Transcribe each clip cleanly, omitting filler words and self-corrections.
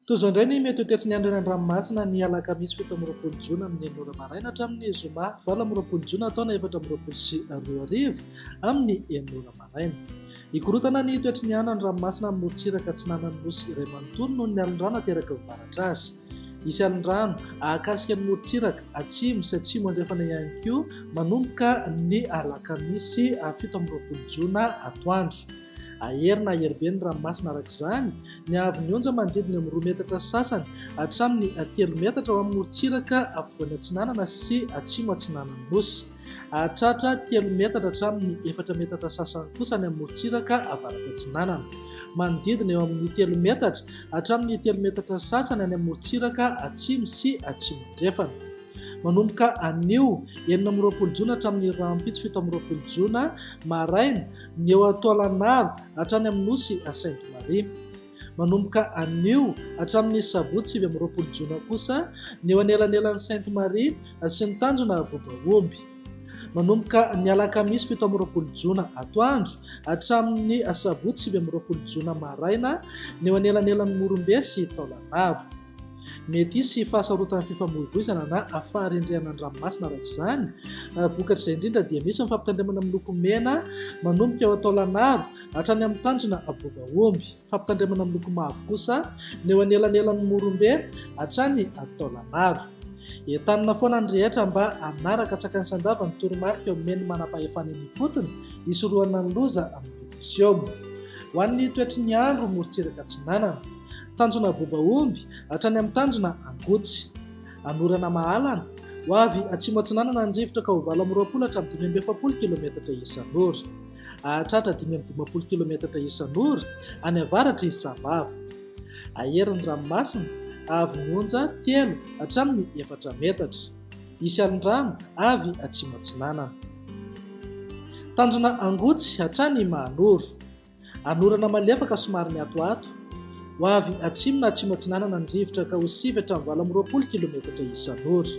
Toy izao indray ny mety ho toetry ny andro eny an-dranomasina ny alakamisy 27 jona amin'ny 6 ora maraina hatramin'ny zoma 28 jona taona 2024 amin'ny 6 ora maraina. Hikorontana ny toetry ny andro an-dranomasina amin'ny morontsiraka atsinanan'ny nosy iray manontolo noho ny alin-drano ateraky ny varatra azy. Hisy alin-drano hahakasika ny morontsiraka atsimo sy atsimo andrefana ihany koa manomboka ny alakamisy 27 jona atoandro. Ahery na ahery be ny ranomasina araka izany, ny haavon'ny onja manodidina eo amin'ny 2 metatra sy sasany hatramin'ny 3 metatra ao amin'ny morontsiraka afovoany atsinanana sy atsimo atsinanan'ny Nosy. Hahatratra 3 metatra hatramin'ny 4 metatra sasany kosa any amin'ny morontsiraka avaratra atsinanana. Manodidina eo amin'ny 3 metatra hatramin'ny 3 metatra sasany any amin'ny morontsiraka atsimo sy atsimo andrefana. Manomboka anio 26 jona hatramin'ny rahampitso 27 jona maraina ny eo Taolagnaro hatrany amin'ny nosy Sainte Marie. Manomboka anio hatramin'ny sabotsy 29 jona kosa ny eo anelanelan'i Sainte Marie sy ny tanjona Bobaomby. Manomboka ny alakamisy 27 jona atoandro hatramin'ny sabotsy 29 jona maraina ny eo anelanelan'i Morombe sy Taolagnaro. Mety hisy fahasarotan'ny fifamoivoizana na faharendrehana ny ranomasina araka izany. Vokatr'izay indrindra dia misy ny fampitandremana miloko mena manomboka eo Taolagnaro hatrany amin'ny tanjona Bobaomby. Fampitandremana miloko mavo kosa ny eo anelanelan'i Morombe hatrany Taolagnaro. Entanina foana ny rehetra mba hanaraka an-tsakany sy an-dava ny toromarika omen'ny manam-pahefana eny ifotony hisorohana ny loza amin'ny mety hiseho. Ho an'ny toetry ny andro morontsiraka atsinanana. Tanjona Bobaomby hatrany amin'ny tanjona Angotsy. Anorana Mahalana, ho avy atsimo atsinanana ny rivotra ka ho 28 hatramin'ny 45 kilometatra isan'ora. Hahatratra 55 kilometatra isan'ora any avaratr'i Sambava. Hahery ny ranomasina, avy ny onja 3 hatramin'ny 4 metatra. Hisy alin-drano avy atsimo atsinanana. Tanjona Angotsy hatrany Mahanoro. Anorana malefaka somary miatoato. Ho avy atsimo na atsimo atsinanana ny rivotra ka ho 9 hatramin'ny 28 kilometatra isan'ora.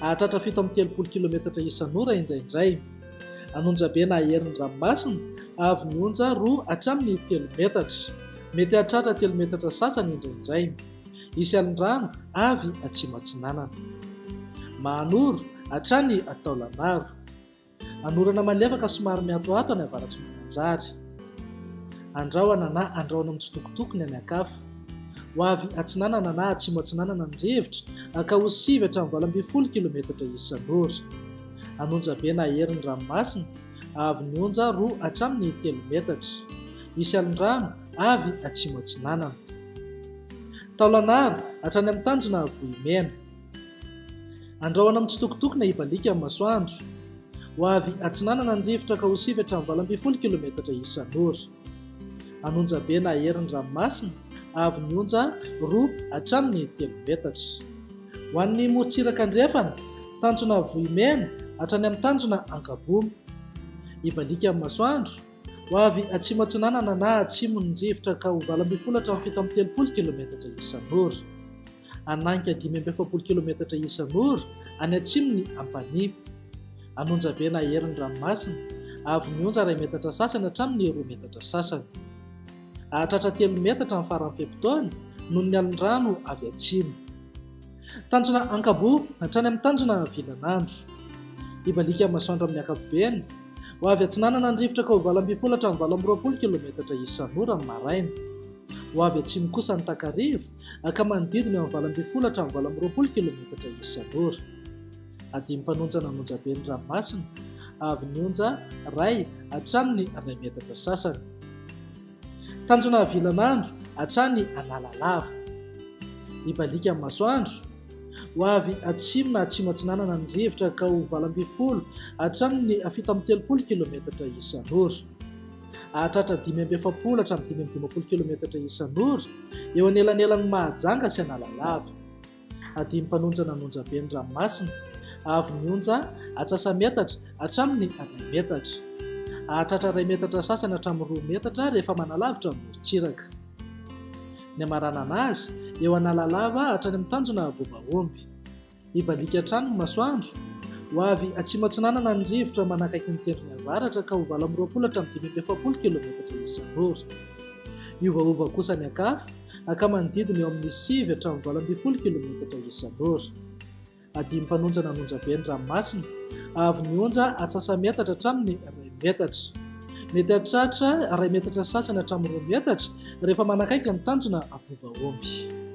Hahatratra 37 kilometatra isan'ora indraindray. An'Onjabe na hahery ny ranomasina, avy ny onja 2 hatramin'ny 3 metatra. Mety hahatratra 3 metatra sasany indraindray. Hisy alin-drano avy atsimo atsinanana. Mahanoro hatrany Taolagnaro. Anorana malefaka somary miatoato any avaratr'i Mananjary. Andrahona na andrahona mitsitokotoko ny any an-kafa. Ho avy atsinanana na atsimo atsinanana ny rivotra ka ho 9 hatramin'ny 18 kilometatra isan'ora. An'Onjabe na hery ny ranomasina, avy ny onja 2 hatramin'ny 3 metatra. Hisy alin-drano avy atsimo atsinanana. Taolagnaro hatrany amin'ny tanjona Vohimena. Andrahona mitsitokotoko na hibaliaka ny masoandro. Ho avy atsinanana ny rivotra ka ho 9 hatramin'ny 18 kilometatra isan'ora. An'Onjabe na hery ny ranomasina, avy ny onja 2 hatramin'ny 3 metatra. Ho an'ny morontsiraka andrefana, tanjona Vohimena hatrany amin'ny tanjona Ankaboa. Hibaliaka ny masoandro, ho avy atsimo atsinanana na atsimo ny rivotra ka ho 18 hatramin'ny 37 kilometatra isan'ora. Hanainga 45 kilometatra isan'ora any atsimon'i Ampanihy. An'Onjabe na hery ny ranomasina, avy ny onja 1 metatra sasany hatramin'ny 2 metatra sasany. Hahatratra 3 metatra ny faran'ny fe-potoana noho ny alin-drano avy atsimo. Tanjona Ankaboa hatrany amin'ny tanjona Vilanandro. Hibaliaka masoandro amin'ny ankapobeny. Ho avy atsinanana ny rivotra ka ho 18 hatramin'ny 28 kilometatra isan'ora amin'ny maraina. Ho avy atsimo kosa ny takariva ka manodidina eo amin'ny 18 hatramin'ny 28 kilometatra isan'ora. Adimy mpanonjana an'Onjabe ny ranomasina, avy ny onja 1 hatramin'ny 1 metatra sasany. Tanjona Vilanandro hatrany Analalava. Hibaliaka ny masoandro. Ho avy atsimo na atsimo atsinanana ny rivotra ka ho 18 hatramin'ny 37 kilometatra isan'ora. Hahatratra 45 hatramin'ny 55 kilometatra isan'ora eo anelanelan'i Mahajanga sy Analalava. Adimy mpanonjana an'Onjabe ny ranomasina, avy ny onja atsasa-metatra hatramin'ny 1 metatra. Hahatratra 1 metatra sasany hatramin'ny 2 metatra rehefa manalavitra ny morontsiraka. Ny hamaranana azy, eo Analalava hatrany amin'ny tanjona Bobaomby. Hibaliaka hatrany ny masoandro. Ho avy atsimo atsinanana ny rivotra manakaiky ny tendrony avaratra ka ho 28 hatramin'ny 45 kilometatra isan'ora. Hiovaova kosa ny ankafa. ka manodidina eo amin'ny 9 hatramin'ny 18 kilometatra isan'ora. Adim-panonjana ny onjabe ny ranomasina, avy ny onja atsasa-metatra hatramin'ny iray metatra. Mety hahatratra iray metatra sasany hatramin'ny roa metatra rehefa manakaiky ny tanjona Ambohibaomby.